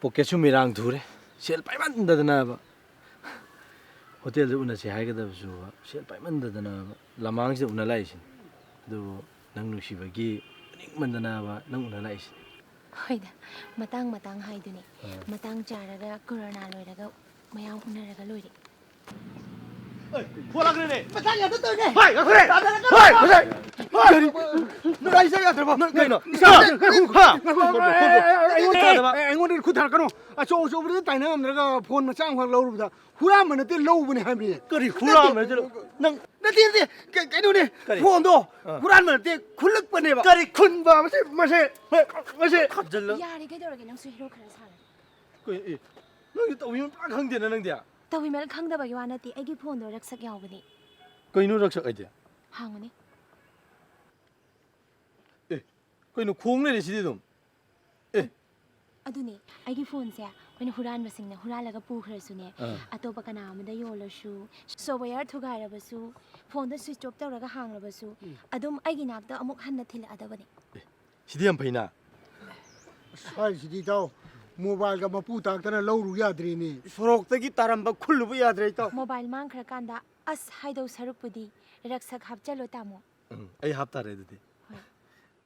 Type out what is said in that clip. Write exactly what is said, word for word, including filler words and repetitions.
ꯄꯣꯀꯦꯠꯁꯨ ꯃꯤꯔꯥꯡ ꯊꯨꯔꯦ, ꯁꯦꯜ ꯄꯥꯏꯃꯟꯗꯗꯅꯕ꯫ ꯍꯣꯇꯦꯜꯗ ꯎꯅꯁꯦ ꯍꯥꯏꯒꯗꯕꯁꯨ ꯁꯦꯜ ꯄꯥꯏꯃꯟꯗꯗꯅꯕ ꯂꯃꯥꯡꯁꯤꯗ ꯎꯅ ꯂꯥꯛꯏꯁꯤꯅꯤ꯫ ꯑꯗꯨꯕꯨ ꯅꯪ ꯅꯨꯡꯁꯤꯕꯒꯤ ꯎꯅꯤꯡꯃꯟꯗꯅꯕ ꯅꯪ ꯎꯅ ꯂꯥꯛꯏꯁꯤꯅꯤ꯫ ꯍꯣꯏꯗ, ꯃꯇꯥꯡ ꯃꯇꯥꯡ ꯍꯥꯏꯗꯨꯅꯤ꯫ ꯑꯥ꯫ ꯃꯇꯥꯡ ꯆꯥꯔꯒ ꯀꯣꯔꯣꯅꯥ ꯂꯣꯏꯔꯒ ꯃꯌꯥꯝ ꯎꯅꯔꯒ ꯂꯣꯏꯔꯦ꯫ ꯐꯣꯟ ꯂꯥꯛꯈ꯭ꯔꯦꯅꯦ꯫ ꯃꯇꯥꯡ ꯌꯥꯗ ꯇꯧꯔꯤꯅꯦ꯫ ꯍꯣꯏ, ꯂꯥꯛꯈ꯭ꯔꯦ꯫ ꯇꯥꯗꯅ ꯀꯔꯤ? ꯍꯣꯏ, ꯍꯣꯏ꯫ ꯀꯔꯤ? ꯅꯪ ꯂꯥꯏ ꯆꯠ ꯌꯥꯗ꯭ꯔꯕꯣ? ꯅꯪ ꯀꯩꯅꯣ? ꯏꯁꯥ, ꯉꯥꯏꯈꯣ, ꯉꯥꯏꯈꯣ, ꯉꯥꯏꯈꯣ, ꯉꯥꯏꯈꯣ, ꯉꯥꯏꯈꯣ꯫ ꯑꯩꯉꯣꯟꯗ, ꯑꯩꯉꯣꯟꯗ ꯈꯨꯠ ꯊꯥꯔꯛꯀꯅꯨ꯫ ꯑꯆꯧ ꯑꯆꯧꯕꯗ ꯇꯥꯏꯅ ꯉꯝꯗ꯭ꯔꯒ ꯐꯣꯟ ꯃꯆꯥ ꯑꯃꯈꯛ ꯂꯧꯔꯨꯕꯗ ꯍꯨꯔꯥꯟꯕ ꯅꯠꯇꯦ, ꯂꯧꯕꯅꯦ ꯍꯥꯏꯕꯅꯦ꯫ ꯀꯔꯤ ꯍꯨꯔꯥꯟꯕ ꯅꯠꯇꯦ, ꯅꯪ ꯅꯠꯇꯦ, ꯅꯠꯇꯦ꯫ ꯀ-, ꯀꯩꯅꯣꯅꯦ꯫ ꯀꯔꯤ? ꯐꯣꯟꯗꯣ ꯑꯥ꯫ ꯍꯨꯔꯥꯟꯕ ꯅꯠꯇꯦ, ꯈꯨꯜꯂꯛꯄꯅꯦꯕ꯫ ꯀꯔꯤ ꯈꯨꯟꯕ? ꯃꯁꯤ, ꯃꯁꯤ, ꯃꯁꯤ꯫ ꯈꯟꯖꯜꯂ꯫ ꯌꯥꯔꯦ, ꯀꯩꯗꯧꯔꯒꯦ? ꯅꯪꯁꯨ ꯍꯦꯔꯣ ꯈꯔ ꯁꯥꯔꯦ꯫ ꯀꯩ, ꯑꯦ, ꯅꯪꯗꯤ ꯇꯧꯕꯤꯃꯜ ꯄꯨꯔꯥ ꯈꯪꯗꯦꯅ ꯅꯪꯗꯤ꯫ ꯇꯧꯕꯤꯃꯜ ꯈꯪꯗꯕꯒꯤ ꯋꯥ ꯅꯠꯇꯦ, ꯑꯩꯒꯤ ꯐꯣꯟꯗꯣ ꯔꯛꯁꯛ ꯌꯥꯎꯕꯅꯦ꯫ ꯀꯩꯅꯣ ꯔꯛꯁꯛ ꯍꯥꯏꯗꯤ? ꯍꯥꯡꯉꯨꯅꯦ꯫ ꯑꯦ, ꯀꯩꯅꯣ ꯈꯣꯡ ꯂꯩꯔꯦ ꯁꯤꯗꯤ ꯑꯗꯨꯝ? ꯑꯦ꯫ ꯑꯗꯨꯅꯦ, ꯑꯩꯒꯤ ꯐꯣꯟꯁꯦ ꯑꯩꯈꯣꯏꯅ ꯍꯨꯔꯥꯟꯕꯁꯤꯡꯅ ꯍꯨꯔꯥꯜꯂꯒ ꯄꯨꯈ꯭ꯔꯁꯨꯅꯦ, ꯑꯥ꯫ ꯑꯇꯣꯞꯄ ꯀꯅꯥ ꯑꯃꯗ ꯌꯣꯜꯂꯁꯨ, software ꯊꯨꯒꯥꯏꯔꯕꯁꯨ, ꯐꯣꯟꯗꯣ switch off ꯇꯧꯔꯒ ꯍꯥꯡꯂꯕꯁꯨ, ꯎꯝ꯫ ꯑꯗꯨꯝ ꯑꯩꯒꯤ ꯅꯥꯛꯇ ꯑꯃꯨꯛ ꯍꯟꯅ ꯊꯤꯜꯂꯛꯑꯗꯕꯅꯦ꯫ ꯑꯦ, ꯁꯤꯗꯤ ꯌꯥꯝ ꯐꯩꯅ꯫ ꯑꯁ, ꯍꯥꯏꯔꯤꯁꯤꯗꯤ ꯏꯇꯥꯎ, mobileꯒ ꯃꯄꯨ ꯇꯥꯛꯇꯅ ꯂꯧꯔꯨ ꯌꯥꯗ꯭ꯔꯦꯅꯦ꯫ ꯁꯣꯔꯣꯛꯇꯒꯤ ꯇꯥꯔꯝꯕ ꯈꯨꯜꯂꯨꯕ ꯌꯥꯗ꯭ꯔꯦ ꯏꯇꯥꯎ꯫ Mobile ꯃꯥꯡꯈ꯭ꯔꯀꯥꯟꯗ ꯑꯁ ꯍꯥꯏꯗꯧ ꯁꯔꯨꯛꯄꯨꯗꯤ ꯔꯛꯁꯛ ꯍꯥꯞꯆꯜꯂꯣ ꯇꯥꯃꯣ꯫ ꯎꯝ, ꯑꯩ ꯍꯥꯞꯇꯥꯔꯦ ꯑꯗꯨꯗꯤ꯫